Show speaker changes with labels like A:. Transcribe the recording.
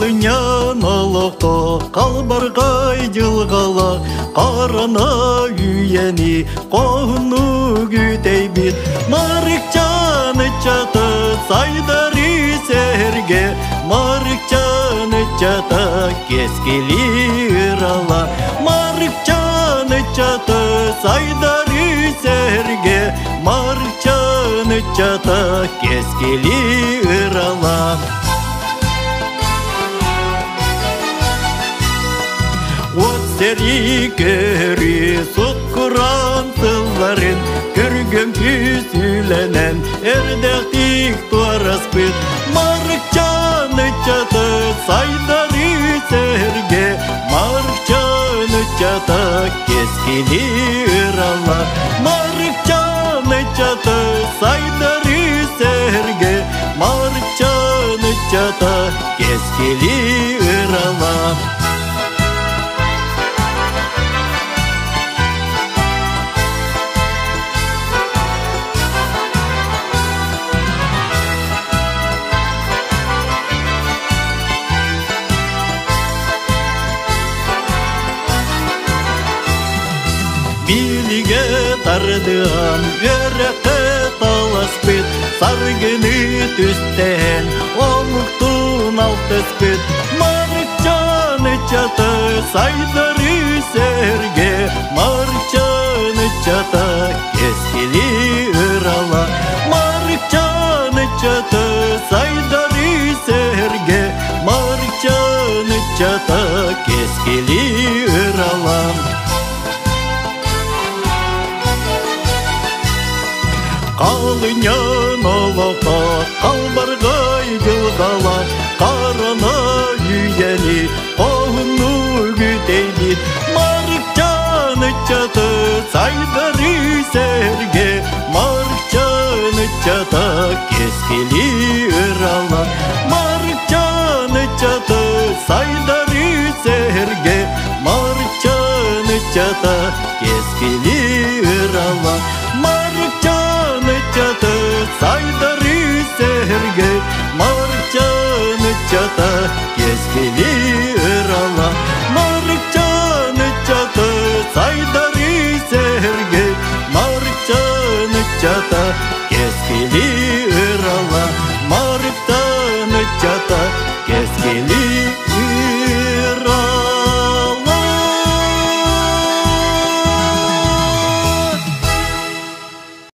A: Халынян олохто қалбарғай жылғала қарана үйені қоһуну күтейбит Марыкчаны чаты сайдары серге Марыкчаны чата кескили ырала Марыкчаны чаты сайдары серге Марыкчаны чата кескили ырала От сери көрі сут куран сылларын Көргөм күсүленен эрдектик туараспыт Марыкчаны чаты сайдары серге Марыкчаны чата кескили ырала Марыкчаны чаты сайдары серге Марыкчаны чата кескили ырала Билиге тардыан өрөккө таласпыт Саргыны түстен омуктун алтыспыт Марыкчаны чата сайдары серге Марыкчаны чата кескили ырала Марыкчаны чата сайдары серге Марыкчаны чата кескили ырала Қалынян олоқта қалбарғай жылғала Қарана үйені қоһуну күтейбит Марыкчаны чаты сайдары серге Марыкчаны чата кескили ырала Марыкчаны чаты сайдары серге Марыкчаны чата кескили ырала Марыкчаны чаты сайдары серге Марыкчаны чата кескили ырала Марыкчаны чаты сайдары серге Марыкчаны чата кескили ырала.